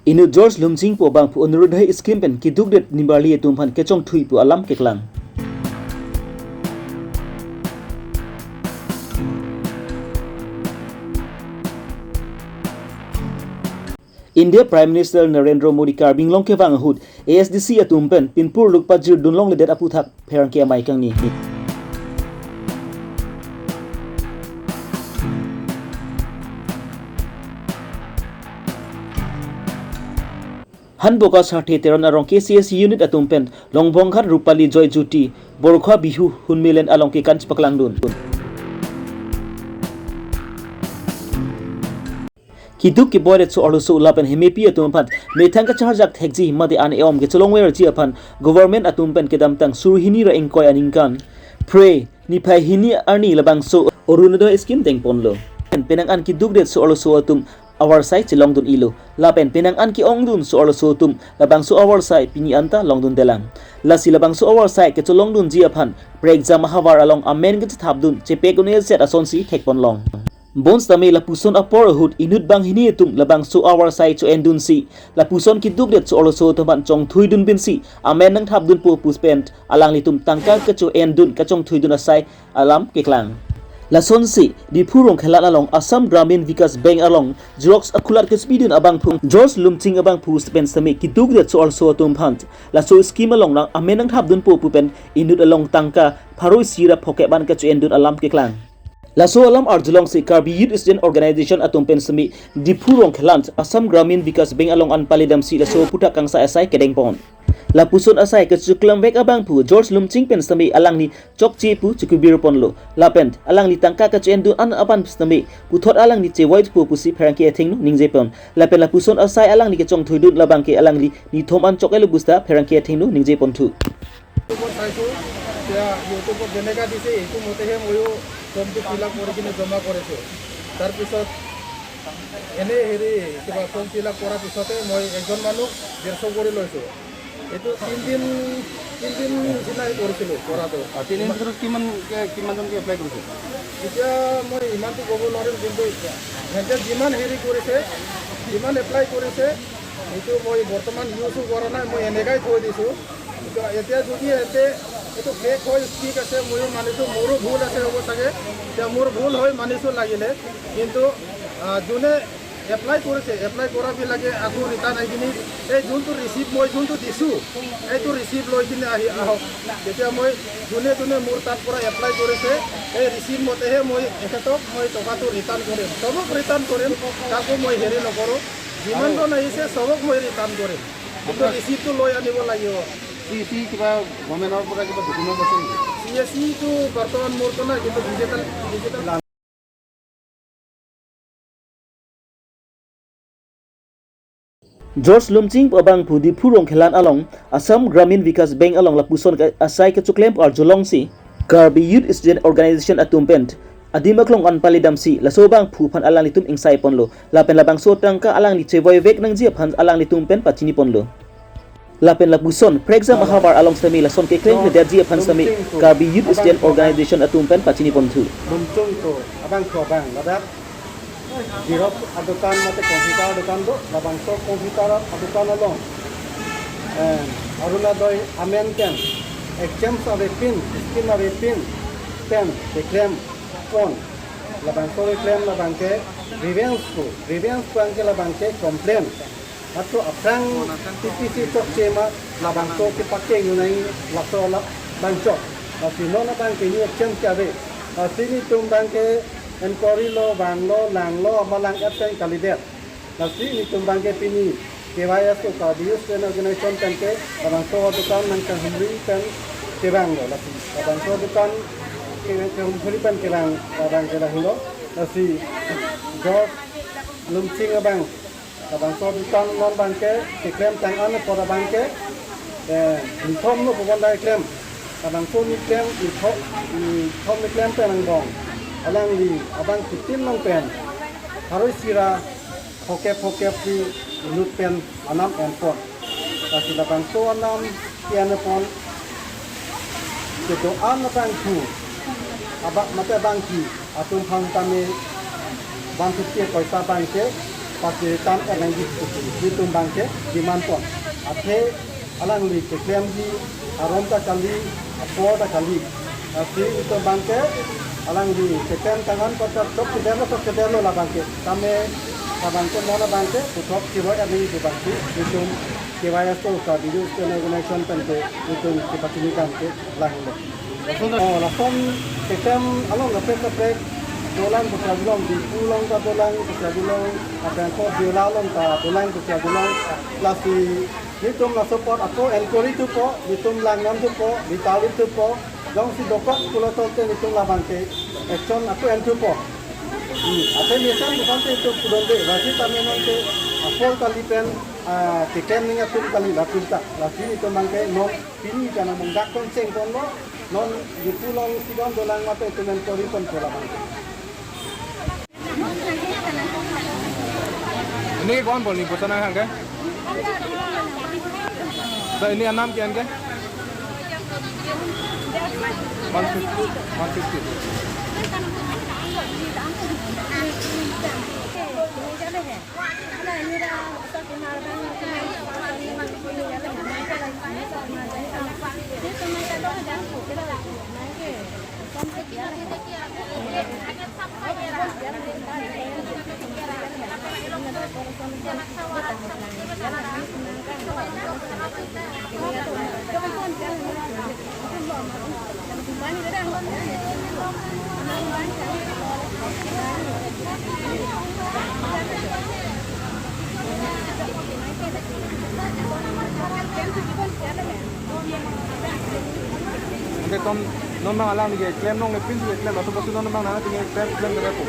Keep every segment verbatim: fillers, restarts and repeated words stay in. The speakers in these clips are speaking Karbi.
Inut George Lumching pu abangphu Antyodaya scheme pen keduk det nibarli atum aphan kechongthui pu alam keklang. India Prime Minister Narendra Modi Karbi Anglong kevang ahut A S D C atum pen pinpur luk pajir dun longledet aphuthak pherangke amei kangni. Hanboka Sarthe Teron arong K C S unit atum pen Longbonghat, Rupali, Joy Jyoti, Borkha Bihu Hunmilen along kekan chepaklangdun. Keduk keboidet so-arloso lapen hemepi atum aphan methang kacharjak thekji mate an e-om kecholongverji aphan government atum pen kedamtang suri hini ra ingkoi aningkan Phre niphai hini arni labangso Orunodoi scheme dengponlo. Penang an keduk det so-arloso atum avarsai chelongdun-ilo. Lapen penang an ke-ongdun so-arloso atum labangso avarsai pini anta longdundelang. Lasi labangso avarsai kecholongdunji aphan prekjam ahavar along amen kechethapdun chepek un-e set asonsi thekponlong. Bonsitame lapuson apor ahut inut banghini atum labangso avarsai cho-endunsi lapuson keduk det so-arloso atum aphan chongthuidun binsi amen nangthapdunpo pu pen alanglitum tangka kecho-endun kachongthuidun asai alam keklang. Lasonsi Diphu Rongkhelan along Assam Gramin Vikas Bank along Xerox akhulat kechipidun abangphu George Lumching abangphu pen sitame keduk det so-arloso atum aphan laso scheme along nang amen nangthapdunpo pu pen inut along tangka pharo isi ra phokep an kecho-endun alam keklang. Laso alam arjulongsi Karbi Youth Student Organization atum pen sitame Diphu Rongkhelan Assam Gramin Vikas Bank along an palidamsi laso aphuthak kangsai asai kedengpon. Lapuson asai kechoklemvek abangphu George Lumching pen sitame alangli chokche pu chekubirponlo. Lapen alangli tangka kecho-endun an aphan sitame puthot alangli chevoi thupo pusi pherangke athengno ningjepon. Lapen lapuson asai alangli kechongthuidun labangke alangli nithom an chok-elo pusi ta pherangke athengno ningjeponthu. YouTubeত চাইছোঁ, এতিয়া YouTubeত যেনেকা দিছে, এইটো মতেহে ময়ো ফৰ্মটো ফিল আপ কৰি কিনে জমা কৰিছোঁ। তাৰপিছত এনে হেৰি কিবা ফৰ্ম ফিল আপ কৰাৰ পিছতে মই একজন মানুহ ডেৰশ কৰি লৈছোঁ। এইটো তিনিদিন, তিনিদিন নিচিনাই কৰিছিলোঁ কৰাটো। অ, তিনিদিন ভিতৰত কিমান, কিমানজনকে এপ্লাই কৰিছে? এতিয়া মই ইমানটো ক'ব নোৱাৰিম, কিন্তু সিহঁতে যিমান হেৰি কৰিছে, যিমান এপ্লাই কৰিছে, এইটো মই বৰ্তমান ইউজো কৰা নাই, মই এনেকাই থৈ দিছোঁ। এতিয়া, এতিয়া যদি সিহঁতে এইটো ফেক হয়, ঠিক আছে, ময়ো মানিছোঁ, মোৰো ভুল আছে হ'ব চাগে। এতিয়া মোৰ ভুল হয়, মানিছোঁ লাগিলে, কিন্তু, আহ, যোনে এপ্লাই কৰিছে, এপ্লাই কৰাবিলাকে আকৌ ৰিটাৰ্ণ আহি কিনে এই যোনটো ৰিচিপ্ট মই যোনটো দিছোঁ, এইটো ৰিচিপ্ট লৈ কিনে আহি আহক। তেতিয়া মই যোনে যোনে মোৰ তাৰ পৰা এপ্লাই কৰিছে, এই ৰিচিপ্ট মতেহে মই এখেতক মই টকাটো ৰিটাৰ্ণ কৰিম, চবক ৰিটাৰ্ণ কৰিম, কাকো মই হেৰি নকৰোঁ। যিমানজন আহিছে চবক মই ৰিটাৰ্ণ কৰিম, কিন্তু ৰিচিপ্টটো লৈ আনিব লাগিব। চি চি কিবা গভৰ্ণমেণ্টৰ পৰা কিবা ডকুমেণ্ট আছে নেকি? চি এছ চিটো বৰ্তমান মোৰতো নাই, কিন্তু digital, digital George Lumching abangphu Diphu Rongkhelan along Assam Gramin Vikas Bank along lapuson ke-, asai kechoklem arjulongsi Karbi Youth Student Organization atum pen adim aklong an palidamsi laso abangphu aphan alanglitum ingsaiponlo. Lapen labangso tangka alangli chevoivek nangji aphan alanglitum pen pachiniponlo. Lapen lapuson prekjam ahavar along sitame lason keklem kledetji aphan sitame Karbi Youth Student Organization atum pen pachiniponthu. Lumching pu abangphu abang ladak Xerox adukan mate computer adukan do, labangso computer adukan along, eh, Orunodoi amen pen exchange avepin, scheme avepin pen keklempon. Labangso keklem labangke grievance pu, grievance pu anke labangke complaint. Ato aphrang T P C chokche ma labangso kepakeng unai laso labangso. Lasi non abangke ni action ke ave. Lasi nelitum abangke inquiry lo, vanglo, langlo, amalang et pen kalidet. Lasi nelitum abangke pini K Y S O Karbi Youth Student Organization pen ke labangso adukan nangkanghumri pen kevanglo. Lasi labangso adukan ke, kanghumri pen kevang abangke lahelo. Lasi George Lumching abang labangso adukan non abangke keklem tang an apor abangke, eh, nithom no pubon dai klem. Labangso ni klem, nithom, nithom ni klem pen angbong alangli abang kitin long pen pharo isi ra phokep phokep si inut pen anam enpon. Lasi labangso anam ke-enpon kedo-an abangphu abang mate abangpi atum aphan tame one fifty poisa abangke Pake tam kanangji pusi nelitum abangke demand pon. Athe alangli keklemji aron ta kali, apor ta kali. Lasi nelitum abangke alangli keklem tangan kota chokchedetlo, chokchedetlo labangke. Tame labangke non abangke puthot chiroi ani pu abangke nelitum K Y S O, Karbi Youth Student Organization pen ke nelitum kepachini abangke langlo. Oh, lason keklem along kaprek kaprek dolang pu kacharjulong, Diphu along ta dolang pu kacharjulong, aphrang ko Diola along ta dolang pu kacharjulong. Lasi nelitum laso apot ako enquiry thupo, nelitum langnam thupo, nelitum tawit thupo, jongsi dokok pulo tangte nelitum labangke action ako en thupo. Hmm, athe mesen bukan te nelitum pudunde, lasi tame nonke apor kali pen, ah, keklem ning atum kali latum ta, lasi nelitum abangke non pini kana mungdak kon cheng kon lo, non Diphu along sidon dolang mate nelitum enquiry kon pola bang. Ini kon bol ni bosan ang ke? Sa ini anam kian ke? One fifty, one fifty. Ante ton non abang alangli keklem along le pinsi keklem, laso apotsi non abang nangtum keklem, klem keklem po.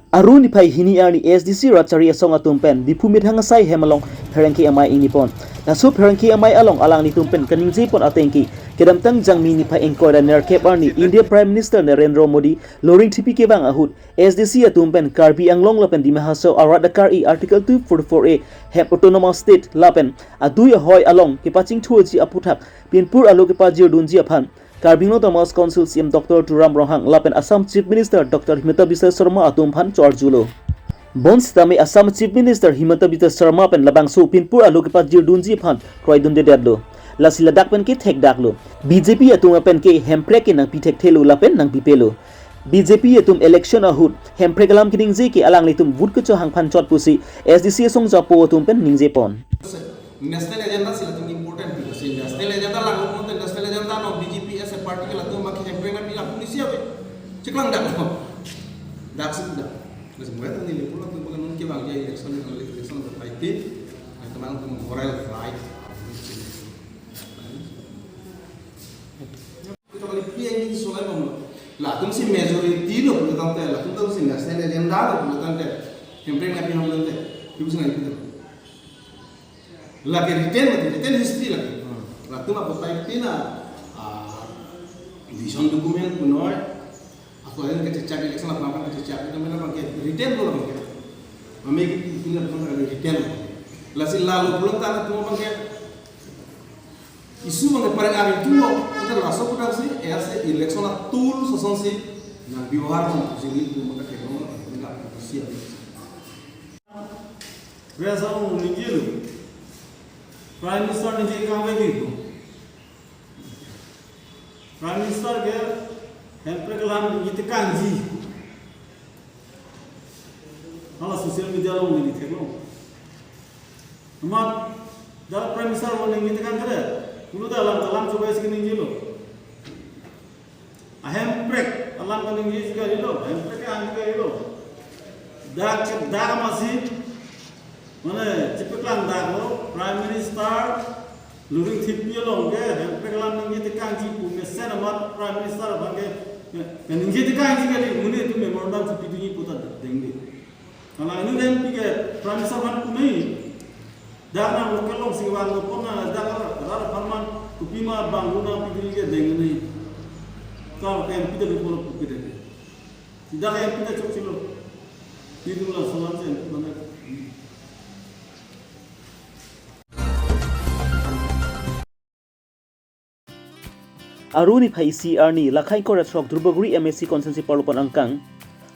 Aru niphai hini arni A S D C rat chari asong atum pen Diphu methang asai hem along pherangke amei ingni pon. Laso pherangke amei along alanglitum pen kaningje pon atengke, kedamtang Jangmi niphai ingkoi ra nerkep arni India Prime Minister Narendra Modi loring thipi kevang ahut A S D C atum pen Karbi Anglong lapen Dima Hasao arat akar-i Article two forty-four A hem Autonomous State lapen adui ahoi along kepachingthurji aphuthak pinpur alo kepajirdunji aphan Karbi Anglong Autonomous Council C E M Doctor Tuliram Ronghang lapen Assam Chief Minister Doctor Himanta Biswa Sarma atum aphan charjulo. Bonsitame Assam Chief Minister Himanta Biswa Sarma pen labangso pinpur alo kepajirdunji aphan kroidundedetlo. Lasi ladak pen ke thekdaklo. B J P atum pen ke Hemprek ke nangpi thekthelo lapen nangpipelo. B J P atum election ahut Hemprek alam keningje ke alanglitum vote kechohang aphan chot pusi A S D C asong japo atum pen ningje pon. National agenda si latum important pu si. National agenda lang mo national agenda no B J P as a party ke latum abangke Hemprek nangpi lapu ni si ave. Chiklang dak no. Dak si dak. Mas mo itu ni lapu latum abangke non kevangji election, election ke fighting. Itu mang tum moral right. Kita kali P I ni soalnya bang. Latum si majority lo pulo tangte, latum si national agenda lo pulo tangte. Hemprek nangpi ham tangte. Ibu sengaja kita. Lake written, written history lake. Hmm. Latum apotai tina, ah, decision document punoi. Ako lain kechechak election apa apa kechechak itu mana abangke written lo abangke. Mami punya abangke written. Lasi lalu pulang tanah tua abangke. Issue abangke pareng ari tumo, ante laso pudak si, eh, si election a tool asonsi nang biohar nang sini tu maka keno, maka siap. Biasa orang ningje lo. Prime Minister ningje kang lagi tu. Prime Minister ke Hemprek alam ningje tekangji. Hala social media along neli theklong. Amat dak Prime Minister along ningje tekang kere. Pulo ta alam kalam coba isi ningje lo. A Hemprek alam kaningje si kali lo. Hemprek ke ang kali lo. Dak dak masi. Mane chipeklang dak lo Prime Minister loring thipi along ke Hemprek alam ningje tekangji pu mesen amat Prime Minister abangke ningje tekangji kali, muni tu memorandum si pidunji puta dengde. Karena ini kan pike Prime Minister aphan pu nai. Dak nang local alongsi vanglo pon nang dak rar pharman kopima bang luna pidri ke deng ni. Kar ke M P dak ke polo pupit ke. Dak M P dak chokchelo. Pidri la solan se M P mana. Arni phai isi arni, lakhai korat sok Durbagori M A C constituency parlopon angkang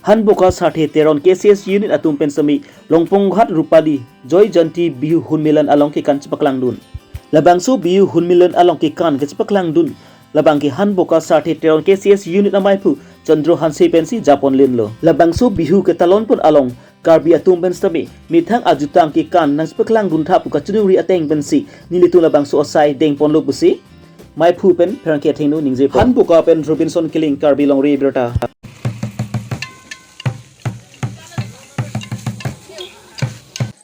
Hanboka Sarthe Teron K C S unit atum pen semi Longponghat Rupali Joy Jayanti Bihu Hunmilan along kekan chepaklangdun. Labangso Bihu Hunmilan along kekan kachepaklangdun labang ke Hanboka Sarthe Teron K C S unit amaiphu Chandra Hanse pensi japon linlo. Labangso Bihu ketalonpon along Karbi atum pen sitame methang ajutang kekan nangchepaklangdun tha pu kachiningri ateng pensi nelitum labangso asai dengponlo pusi maiphu pen pherangke athengno ningjepon. Hanboka pen Robinson Killing, Karbi Longri Abirta.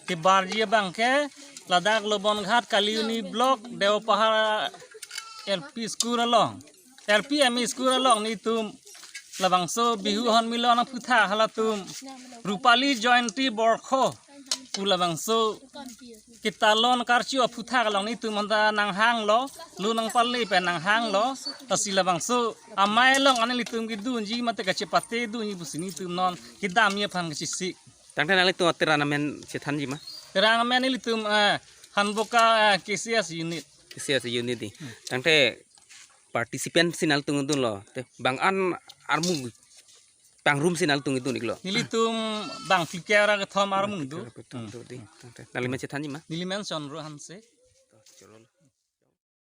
Kebarji abang ke ladak Lobonghat Kaliuni Block Deopahar L P School along, L P M E School along nelitum labangso Bihu Hunmilan aphuthak halatum Rupali Jayanti Borkho pu labangso ketalon karcho aphuthak along nelitum anta nanghanglo, lo nangpale pen nanghanglo, lasi labangso amei along an nelitum kedunji mate kachepatedunji pusi nelitum non kedamji aphan kachesik. Tangte nanglitum aterang amen chethanji ma? Terang amen nelitum, eh, Hanboka, eh, K C S unit. K C S unit di. Tangte participant si nanglitum dunlo. Te bang an armu pangrum si nanglitum dun iklo. Nelitum bang phlikep ra kethom armu do. Kethom do di. Tangte nangli men chethanji ma? Neli men Chandra Hanse. Cholo.